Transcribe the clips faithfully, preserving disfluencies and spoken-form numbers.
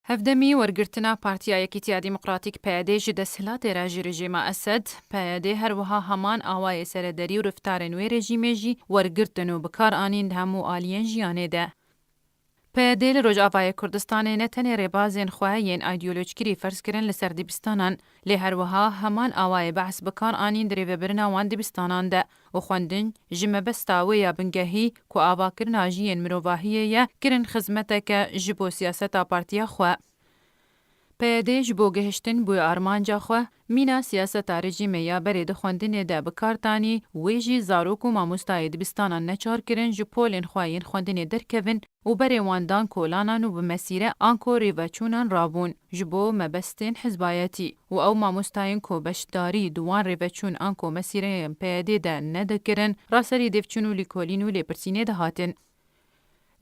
Hevdemî wergirtina Partiya Yekîtiya Demokratîk P Y D ji desthilatê re ji rejîma Esed, P Y D her wiha heman awayê serederî û reftarên wê rejîmê jî wergirtin û bi kar anîn di hemû aliyên jiyanê de. P Y D li Rojavayê Kurdistanê ne tenê rêbazên xwe yên îdeolojkirî ferz kirin li ser dibistanan, lê her wiha heman awayê behs bi kar anîn di rêvebirina wan dibistanan de û xwendin ji mebesta wê ya bingehî ku avakirina jiyên mirovahiyê ye, kirin xizmeteke ji bo siyaseta partiya xwe. P Y D ji bo gihiştin bo armanca xwe, mîna siyaseta rejîmê ya berê di xwendinê de bi kar tanî, wê jî zarok û mamostayê dibistanan neçar kirin ji polên xwe yên xwendinê derkevin û berê wan dan kolanan û bi mesîre anko rêveçûnan rabûn ji bo mebestên hizbayetî û ew mamostayên ku beşdarî di wan rêveçûn anko mesîreyên P Y D de nedikirin, raserî dêvçûn û lîkolîn û lêpirsînê dihatin.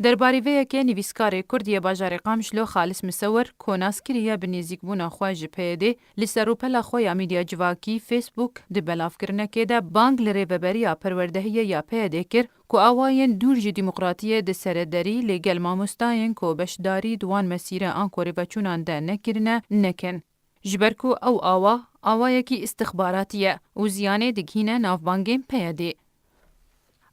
Derbarî vê yekê nivîskarê Kurd yê bajarê Qamişlo Xalis Misewir, ku nas kiriye bi nêzîkbûna xwe ji P Y D, li ser rûpela xwe ya medya civakî Facebook di belavkirinekê de bang li rêveberiya perwerdehiyê ya P Y D kir ku awayên dûr ji demokratiyê di serederî lê gel mamostayên ku beşdarî di wan mesîre anko rêveçûnan de nekirine, nekin. Ji ber ku ew awa, awayekî îstixbaratî ye û ziyanê digihîne navbangên P Y D.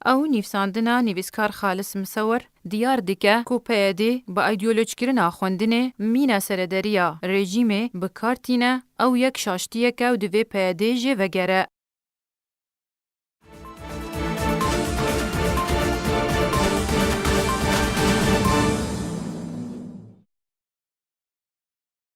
Ew nivîsandina nivîskar Xalis Misewir diyar dike ku P Y D bi îdeolojkirina xwendinê mîna serederî ya rejîmê bi kar tîne, ew yek şaştiyek e û divê P Y D jê vegere.